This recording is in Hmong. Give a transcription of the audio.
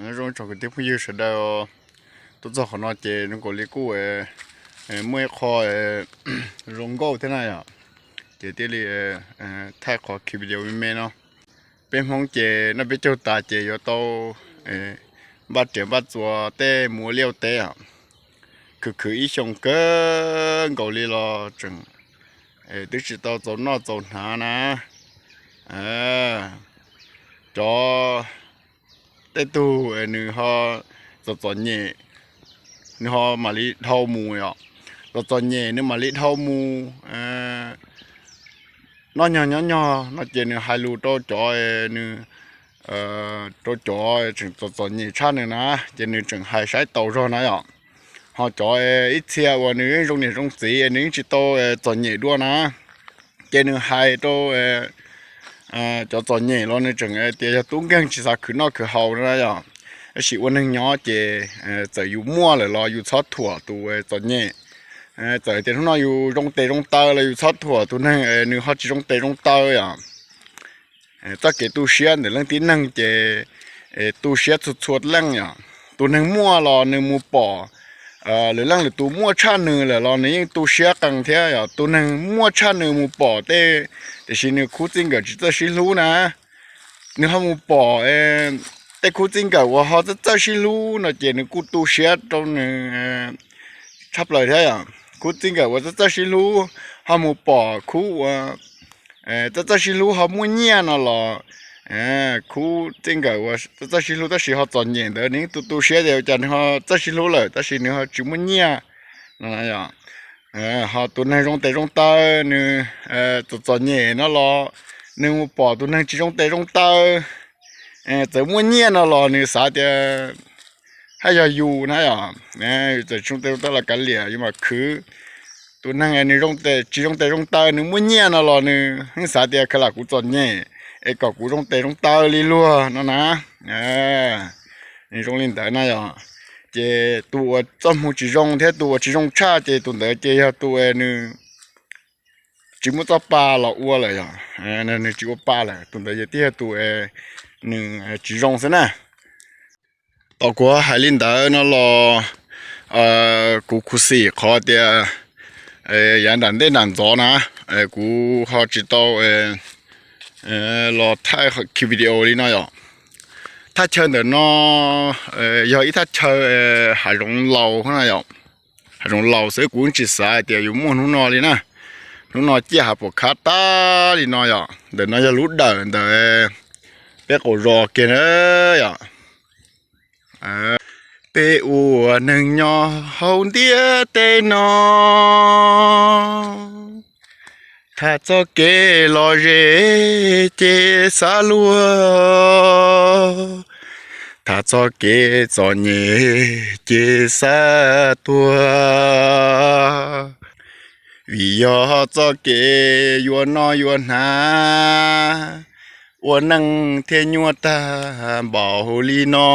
Nyob zoo tsoom kwv tij phooj ywg sawv daws, tuaj txog qhov no ces zoo nkaus li kuj muaj ib qho zoo nkauj thiab na yom, ces thiaj li thaij qhov ki video me me no. Peb Hmoob ces noj peb caug tas ces yuav tau npaj riam npaj txuas tej mus ua liaj ua teb os. Khwv khwv ib xyoos kawg nkaus li los tseem twb tsis tau txaus noj txaus hnav na. Cov tej tug nws ho txom txom nyem, nws ho mam li dhau mus os. Txom txom nyem nws mam li dhau mus. Noj nyog nyob nyog no ces nws hais lus rau cov nws, rau cov tseem txom txom nyem tshaj nws na, ces nws tseem hais saib taus zog na yom. Ho cov ib txhia uas nws yeej zoo niam zoo txiv, nws yeej tsis tau txom nyem dua na, ces nws hais rau cov txom nyem los nws tseem tias yog tub nkeeg tsis xav khwv noj khwv haus na yom. Tab sis ua neeg nyob ces txawm yus muaj lawm los yus txhob thuam tus txom nyem. Txawm tias hnub no yus zoo tes zoo taw los yus txhob thuam tus neeg nws ho tsis zoo tes zoo taw yom. Txoj kev tu siab ntawm leej tib neeg ces tu siab txhua txhua leej yom. Tus neeg muaj los nws mus pom lwm leej lwm tus muaj tshaj nws lawm los nws yeej tu siab qees thiab yom. Tus neeg muaj tshaj nws mus pom tej, tiam sis nws khub txij nkawm tsis txawj sib hlub na, nws ho mus pom tej khub txij nkawm uas ho txawj txawj sib hlub no ces nws kuj tu siab rau nws tshaj plaws thiab yom. Khub txij nkawm uas txawj txawj sib hlub ho mus pom khub uas txawj txawj sib hlub ho muaj nyiaj no los, khub txij nkawm uas txawj txawj sib hlub tab sis ho txom nyem ntawd nws yeej tu tu siab tias ua cas nws ho txawj sib hlub lawm tab sis nws ho tsis muaj nyiaj no. Ho tus neeg zoo tes zoo taw nws txom txom nyem no los nws mus pom tus neeg tsis zoo tes zoo taw txawm muaj nyiaj no los nws xav tias haj yog yus na yom. Txawm tsis zoo tes zoo taw los kav liam, yus mam khwv. Tus neeg nws tsis zoo tes zoo taw nws muaj nyiaj no los nws yeej xav tias khaws lam kuv txom nyem es kom kuv zoo tes zoo taw li luag no na. Nws zoo li ntawd na yom. Ces tus uas txoj hmoo tsis zoo thiab tus uas tsis zoo tshaj ces tus ntawd ces yog tus nws tsis muaj txoj pa los ua lawm yom. Nws tsis ua pa lawm, tus ntawd yog tib yog tus nws tsis zoo xwb na. Tom kuv hais li ntawd no los kuv khuv xim qhov tias yav nram ntej nram ntxov na kuv ho tsis tau los thaij ki video li no yom. Thaj chaw ntawm no yog ib thaj chaw hav zoov laus na yom. Hav zoov laus xwb kuv tsis xav hais tias yuav muaj hnub no li na. Hnub no ciaj hav puam khab tag li no yom. Ntawm no yog lub dawm ntawm peb qaum zos kiag na yom. Peb ua neeg nyob hauv ntiaj teb no, tham txoj kev lom zem ces xav luag, tham txoj kev txom nyem ces xav tuag. Vim yog txoj kev yuav noj yuav hnav, ua neej thiaj nyuaj tag npaum li no.